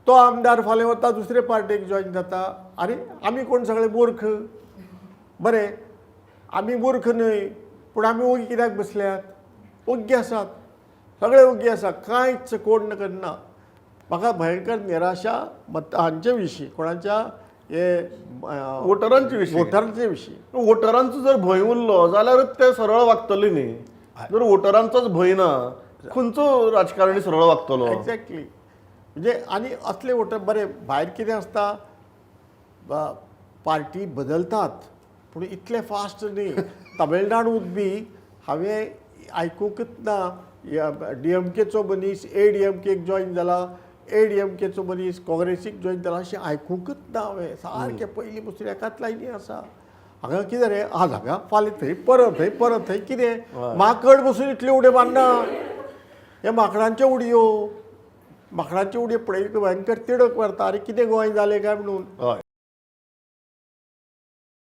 तो आमदार फाल्यां वता दुसरे पार्टेक जॉयन जाता. आनी आमी कोण सगळे मूर्ख. बरें, आमी मूर्ख न्हय, पूण आमी ओगी कित्याक बसल्यात? ओग्गी आसात, सगळे ओग्गी आसा, कांयच कोण करना. म्हाका भयंकर निराशा मत हांचे विशीं, कोणाच्या हे वोटरांचे विशीं. वोटरांचे विशीं. वोटरांचो जर भंय उरलो जाल्यारच ते सरळ वागतले न्ही. जर वोटरांचोच भंय ना, खंयचो राजकारणी सरळ वागतलो? एक्झॅक्टली. म्हणजे आनी असले वोटर बरे भायर कितें आसता, पार्टी बदलतात पूण इतले फास्ट न्ही. तमिळनाडूत बी हांवें आयकूंकच ना, डीएमकेचो मनीस ए डी एम केक जॉयन जाला, ए डी एम केचो मनीस काँग्रेसीक जॉयन जाला, अशें आयकूंकच ना हांवें. सारकें पयलीं पसून एकाच लायनी आसा. हांगा कितें रे, आज हांगा, फाल्यां थंय, परत थंय, परत थंय, कितें माकड बसून इतल्यो उडयो मारना. हे माकडांच्यो उडयो, माकडांच्यो उडयो पळयली भयंकर तिडक मारता, आरे कितें गोंय जालें काय म्हणून. हय.